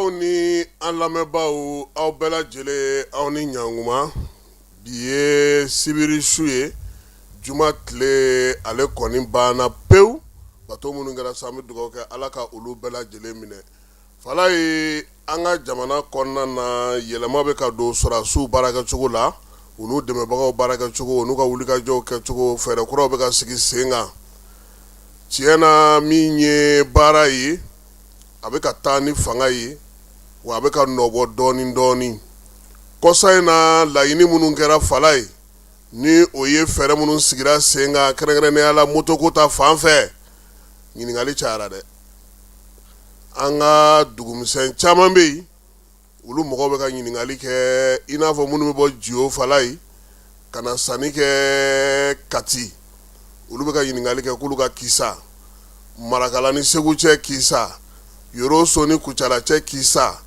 filɛbagaw ni an lamɛnbaaw, aw bɛɛ lajɛlen, aw ni ɲankuma. Bi ye sibiri su ye, juma tile ale kɔni banna pewu. Bato minnu kɛra sa, an bɛ dugawu kɛ Ala ka olu bɛɛ lajɛlen minɛ. Falaye, an ka jamana kɔnɔna na, yɛlɛma bɛ ka don sɔrɔdasiw baarakɛcogo la, u n'u dɛmɛbagaw baarakɛcogo, u n'u ka wulikajɔw kɛcogo. Fɛɛrɛ kuraw bɛ ka sigi sen kan. Tiɲɛ na, min ye baara ye, a bɛ ka taa ni fanga ye, wa a bɛ ka nɔbɔ dɔɔnin dɔɔnin. Kɔsa in na, laɲini minnu kɛra, Falaye, ni o ye fɛɛrɛ minnu sigira sen kan, kɛrɛnkɛrɛnnenya la motoko ta fan fɛ, ɲininkali cayara dɛ. An ka dugumisɛn caman bɛ yen, olu mɔgɔw bɛ ka ɲininkali kɛ, i n'a fɔ minnu bɛ bɔ Jiwo, Falaye, ka na sanni kɛ Kati, olu bɛ ka ɲininkali kɛ k'olu ka kisa Marakala ni Segu cɛ, kisa Yoroso ni Kucala cɛ, kisa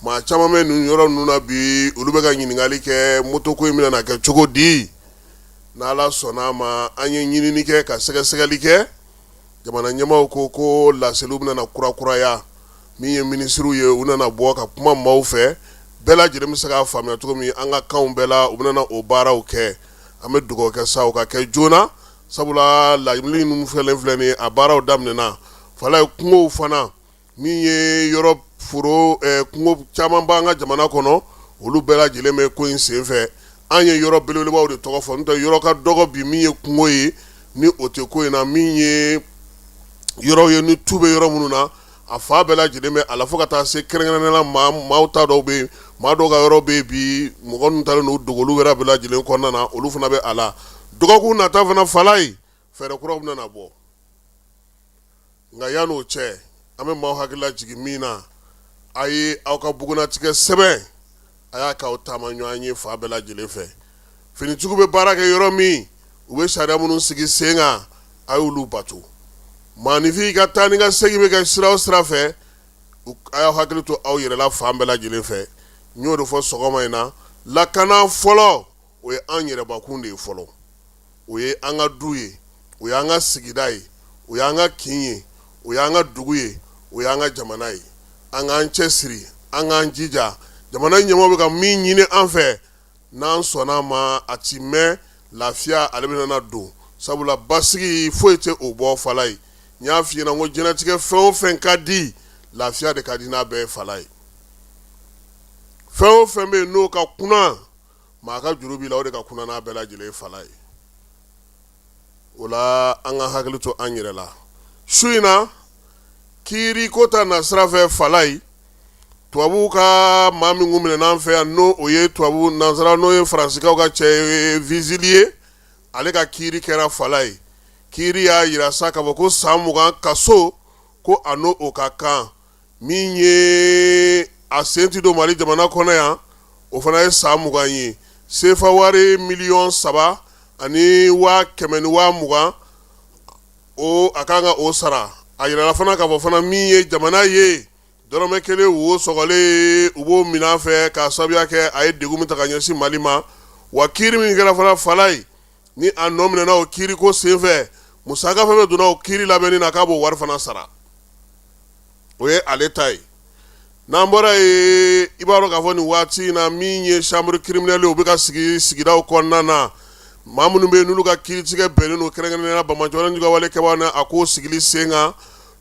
maa caman bɛ nin yɔrɔ ninnu na bi, olu bɛ ka ɲininkali kɛ motoko in bɛna kɛ cogo di. N'Ala sɔnna a ma, an ye ɲinini kɛ ka sɛgɛsɛgɛli kɛ. Jamana ɲɛmaaw ko ko laseliw bɛna kurakuraya. Min ye minisiriw ye, u nana bɔ ka kuma maaw fɛ, bɛɛ lajɛlen bɛ se k'a faamuya cogo min an ka kanw bɛɛ la. U bɛna o baaraw kɛ. An bɛ dugawu kɛ sa, o ka kɛ joona, sabula laɲini ninnu filɛ filɛ nin, a baaraw daminɛna, Falaye. Kungow fana, min ye yɔrɔ foro kungo caman b'an ka jamana kɔnɔ, olu bɛɛ lajɛlen bɛ ko in senfɛ. An ye yɔrɔ belebelebaw de tɔgɔ fɔ, n'o tɛ yɔrɔ ka dɔgɔ bi min ye kungo ye ni o tɛ ko in na. Min ye yɔrɔ ye ni tu bɛ yɔrɔ minnu na, a fa bɛɛ lajɛlen bɛ a la, fo ka taa se kɛrɛnkɛrɛnnenya la maaw ta dɔw bɛ yen, maa dɔw ka yɔrɔ bɛ yen bi, mɔgɔ ninnu taalen don dogo olu yɛrɛ bɛɛ lajɛlen kɔnɔna na, olu fana bɛ a la. Dɔgɔkun nata fana, Falaye, fɛɛrɛ kuraw bɛna bɔ. Nka yan'o cɛ, an bɛ maaw hakili lajigin min na, a ye aw ka bugunnatigɛ sɛbɛn, a y'a k'aw taama ɲɔgɔn ye fan bɛɛ lajɛlen fɛ. Finitigiw bɛ baara kɛ yɔrɔ min, u bɛ sariya minnu sigi sen kan, a y'olu bato. Maaninfin ka taa ni ka segin bɛ kɛ sira o sira fɛ, a y'aw hakili to aw yɛrɛ la fan bɛɛ lajɛlen fɛ. N y'o de fɔ sɔgɔma in na, lakana fɔlɔ, o ye an yɛrɛbakun de ye fɔlɔ, o ye an ka du ye, o y'an ka sigida ye, o y'an ka kin ye, o y'an ka dugu ye, o y'an ka jamana ye. An k'an cɛ siri, an k'an jija. Jamana ɲɛmɔgɔ bɛ ka min ɲini an fɛ, n'an sɔnna a ma, a ti mɛn, lafiya ale bɛna don, sabula basigi foyi tɛ o bɔ, Falaye. N y'a f'i ɲɛna ko diɲɛlatigɛ fɛn o fɛn ka di, lafiya de ka di n'a bɛɛ ye, Falaye. Fɛn o fɛn bɛ yen n'o ka kunna, maa ka juru b'i la, o de ka kunna n'a bɛɛ lajɛlen, Falaye. O la, an ka hakili to an yɛrɛ la. Su in na, kiiri ko ta na sira fɛ, Falaye, tubabuw ka maa min kun minɛna an fɛ yan, n'o o ye tubabu nansara, n'o ye Faransikaw ka cɛ ye, Vezilier, ale ka kiiri kɛra, Falaye. Kiiri y'a yira sa k'a fɔ ko san 20 kaso, ko a n'o o ka kan. Min ye a sen ti don Mali jamana kɔnɔ yan, o fana ye san 20 ye. Sefa wari miliyɔn 3 ani 120 000, o a kan ka o sara. A yirala fana k'a fɔ fana, min ye jamana ye dɔrɔmɛ kelen wo sɔgɔlen, u b'o minɛ a fɛ k'a sababuya kɛ a ye degun min ta ka ɲɛsin Mali ma. Wa kiiri min kɛra fana, Falaye, ni a nɔ minɛna o kiiriko senfɛ, musaka fɛn fɛn donna o kiiri labɛnni na, k'a b'o wari fana sara. O ye ale ta ye. N'an bɔra yen, i b'a dɔn k'a fɔ nin waati in na, min ye chambre criminelle, u bɛ ka sigi sigidaw kɔnɔna na, maa minnu bɛ yen n'olu ka kiiritigɛ bɛnnen don kɛrɛnkɛrɛnnenya la banbaanciwale wale kɛbaa na, a k'o sigili sen kan,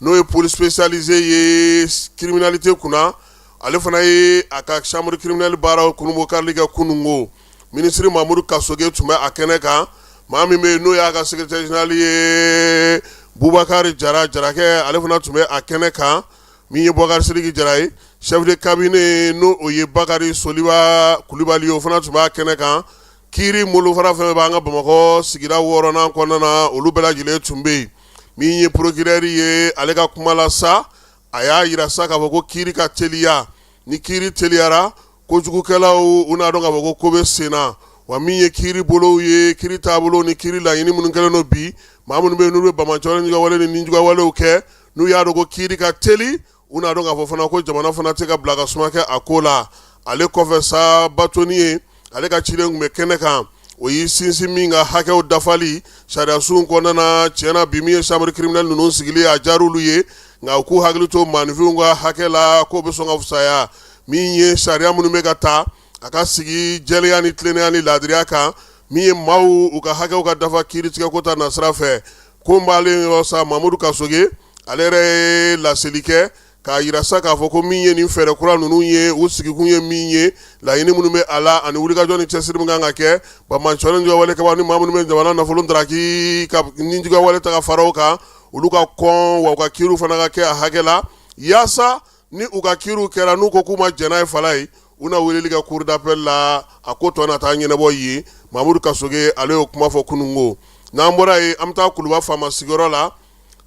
n'o ye pôle spécialisé ye criminalité kunna, ale fana ye a ka chambre criminelle baaraw kurunbonkarili kɛ kununko. Minisiri Mamudu Kasoge tun bɛ a kɛnɛ kan. Maa min bɛ yen n'o y'a ka secrétaire général ye, Bubakari Jara Jarakɛ, ale fana tun bɛ a kɛnɛ kan. Min ye Bubakari Sidiki Jara ye, chef de cabinet, n'o o ye Bakari Soliba Kulibali ye, o fana tun b'a kɛnɛ kan. Kiiri bolofara fɛn b'an ka Bamakɔ sigida wɔɔrɔnan kɔnɔna na, olu bɛɛ lajɛlen tun bɛ yen. Min ye procureur ye, ale ka kuma la sa, a y'a yira sa k'a fɔ ko kiiri ka teliya. Ni kiiri teliyara, kojugukɛlaw u n'a dɔn k'a fɔ ko ko bɛ sen na. Wa min ye kiiri bolow ye, kiiri taabolo ni kiiri laɲini minnu kɛlen don bi, maa minnu bɛ yen n'olu bɛ banbaanciwale ni nijuguyawalew kɛ, n'u y'a dɔn ko kiiri ka teli, u n'a dɔn k'a fɔ fana ko jamana fana tɛ ka bila ka suma kɛ a ko la. Ale kɔfɛ sa, bâtonnier, ale ka ciden tun bɛ kɛnɛ kan, o y'i sinsin min ka hakɛw dafali sariyasun kɔnɔna na. Tiɲɛna, bi min ye chambre criminelle ninnu sigili, a diyara olu ye. Nka u k'u hakili to maaninfinw ka hakɛ la, k'o bɛ sɔn ka fisaya. Min ye sariya minnu bɛ ka ta, a ka sigi jɛlenya ni tilennenya ni laadiriya kan. Min ye maaw u ka hakɛw ka dafa kiiritigɛko ta nasira fɛ, ko b'ale yɔrɔ sa. Mamudu Kasoge, ale yɛrɛ ye laseli kɛ k'a jira sa k'a fɔ ko min ye nin fɛɛrɛ kura ninnu ye, u sigikun ye min ye, laɲini minnu bɛ a la ani wulikajɔ ni cɛsiri min kan ka kɛ banbaanci ni juguya wale kɛbaa ni maa minnu bɛ jamana nafolo ndaraki ka ni juguya wale ta ka fara o kan, olu ka kɔn wa u ka kiiriw fana ka kɛ a hakɛ la, yaasa ni u ka kiiriw kɛra, n'u ko k'u ma jɛn n'a ye fala ye, u na weleli kɛ cour d'appel la, a ko tɔ na taa ɲɛnabɔ yen. Mamudu Kasoge, ale y'o kuma fɔ kununko. N'an bɔra yen, an bɛ taa Kuluba faama sigiyɔrɔ la.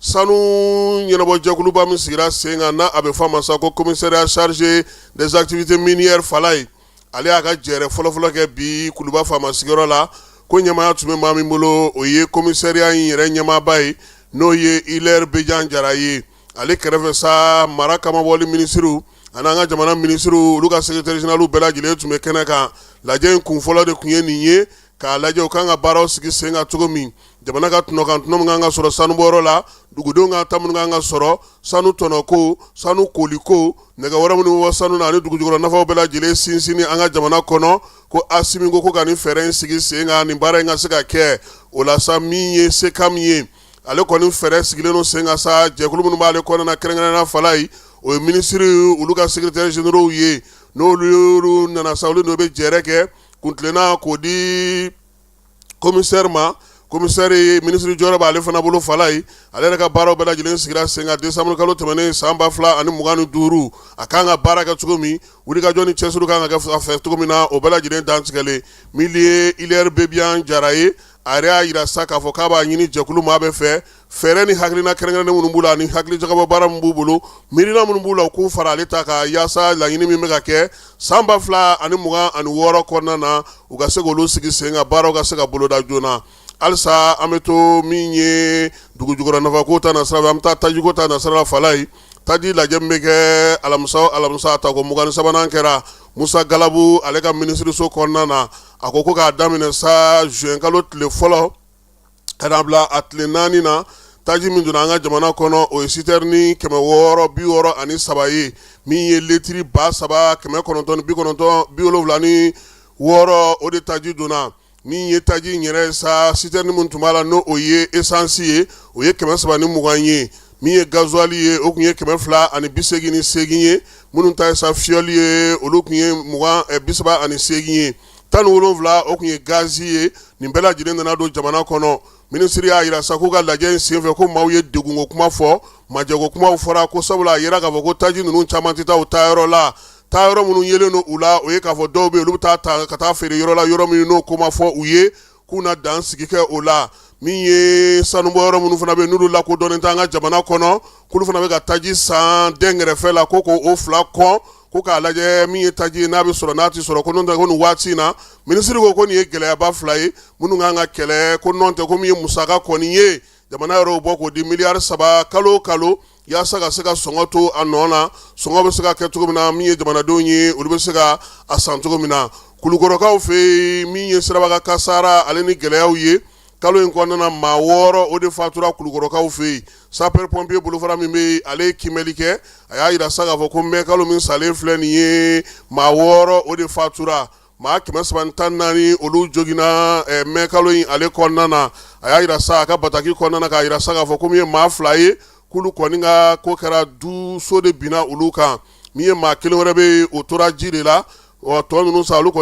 Sanu ɲɛnabɔjɛkuluba min sigira sen kan, n'a a bɛ fɔ a ma sa ko commissariat chargé des activités minières fala ye, ale y'a ka jɛrɛ fɔlɔfɔlɔ kɛ bi Kuluba faama sigiyɔrɔ la. Ko ɲɛmaaya tun bɛ maa min bolo, o ye commissariat in yɛrɛ ɲɛmaaba ye, n'o ye Hilaire Bejan Jara ye. Ale kɛrɛfɛ sa, mara kamabɔli minisiriw ani an ka jamana minisiriw, olu ka secrétaire général bɛɛ lajɛlen tun bɛ kɛnɛ kan. Lajɛ in kun fɔlɔ de tun ye nin ye, k'a lajɛ u kan ka baaraw sigi sen kan cogo min, jamana ka tɔnɔkan tɔnɔ min kan ka sɔrɔ sanubɔyɔrɔ la, dugudenw ka ta minnu kan ka sɔrɔ sanu tɔnɔko, sanu koliko, nɛgɛ wɛrɛ minnu bɛ bɔ sanu na ani dugujukɔrɔ nafaw bɛɛ lajɛlen sinsinni an ka jamana kɔnɔ. Ko Asimi ko ka nin fɛɛrɛ in sigi sen kan, nin baara in ka se ka kɛ. O la sa, min ye SECAM ye, ale kɔni fɛɛrɛ sigilen don sen kan sa. Jɛkulu minnu b'ale kɔnɔna na, kɛrɛnkɛrɛnnenya fala ye, o ye minisiri olu ka secrétaire généraux ye. N'olu nana sa, olu de bɛ jɛrɛ kɛ kuntilenna k'o di commissaire ma. Commissaire minisiri jɔyɔrɔ b'ale fana bolo fala ye. Ale yɛrɛ ka baaraw bɛɛ lajɛlen sigira sen kan décembre kalo tɛmɛnen san 2025. A kan ka baara kɛ cogo min, wulikajɔ ni cɛsiri kan ka kɛ a fɛ cogo min na, o bɛɛ lajɛlen dantigɛlen. Min ye Hilaire Bebian Jara ye, a yɛrɛ y'a jira sa k'a fɔ k'a b'a ɲini jɛkulu maa bɛɛ fɛ, fɛɛrɛ ni hakilina kɛrɛnkɛrɛnnen minnu b'u la ani hakilijagabɔ baara min b'u bolo, miirina minnu b'u la, u k'u fara ale ta kan, yaasa laɲini min bɛ ka kɛ san 2026 kɔnɔna na, u ka se k'olu sigi sen kan, baaraw ka se ka boloda joona. Halisa an bɛ to min ye dugujukɔrɔ nafako ta nasira fɛ, an bɛ taa tajiko ta nasira la fala ye. Taji lajɛ min bɛ kɛ alamisa o alamisa, a tako 23nan kɛra Musa Galabu ale ka minisiriso kɔnɔna na. A ko k'a daminɛ sa juin kalo tile fɔlɔ ka n'a bila a tile 4 na, taji min donna an ka jamana kɔnɔ, o ye sitɛrini 663 ye. Min ye litiri 3996, o de taji donna. Min ye taji in yɛrɛ sa, sitɛrini min tun b'a la, n'o ye esansi ye, o ye 320 ye. Min ye gazuwali ye, o tun ye 288 ye. Minnu ta ye sa fiyɔli ye, olu tun ye 38 ye. 17, o tun ye gazi ye. Nin bɛɛ lajɛlen nana don jamana kɔnɔ. Minisiri y'a jira sa k'u ka lajɛ in senfɛ, ko maaw ye degunko kuma fɔ, majɛko kumaw fɔra, ko sabula a yera k'a fɔ ko taji ninnu caman tɛ taa u taayɔrɔ la. Taayɔrɔ minnu yelen don u la, o ye k'a fɔ dɔw bɛ yen, olu bɛ taa ta ka taa feere yɔrɔ la, yɔrɔ min n'o ko ma fɔ u ye, k'u na dan sigi kɛ o la. Min ye sanubɔyɔrɔ minnu fana bɛ yen, n'olu lakodɔnnen tɛ an ka jamana kɔnɔ, k'olu fana bɛ ka taji san dɛnkɛrɛfɛ la, ko k'o fila kɔn, ko k'a lajɛ min ye taji ye, n'a bɛ sɔrɔ, n'a tɛ sɔrɔ. Ko n'o tɛ, ko nin waati in na, minisiri ko nin ye gɛlɛyaba fila ye minnu kan ka kɛlɛ. Ko n'o tɛ, ko min ye musaka kɔni ye, jamana yɛrɛ bɔ k'o di miliyari 3 kalo o kalo, yaasa ka se ka sɔngɔ to a nɔ na, sɔngɔ bɛ se ka kɛ cogo min na, min ye jamanadenw ye, olu bɛ se ka a san cogo min na. Kulukɔrɔkaw fɛ yen, min ye siraba kasara ale ni gɛlɛyaw ye kalo in kɔnɔna na, maa 6, o de fatura Kulukɔrɔkaw fɛ yen. Sapeur pompier bolofara min bɛ yen, ale ye kiimɛli kɛ. A y'a jira sa k'a fɔ ko mɛ kalo min salen filɛ nin ye, maa 6, o de fatura. Maa 314, olu joginna mɛ kalo in ale kɔnɔna na. A y'a jira sa a ka bataki kɔnɔna na, k'a jira sa k'a fɔ ko min ye maa 2 ye, k'olu kɔni ka ko kɛra du so de binna olu kan. Min ye maa kelen wɛrɛ bɛ yen, o tora ji de la. Tɔ ninnu sa, olu kɔni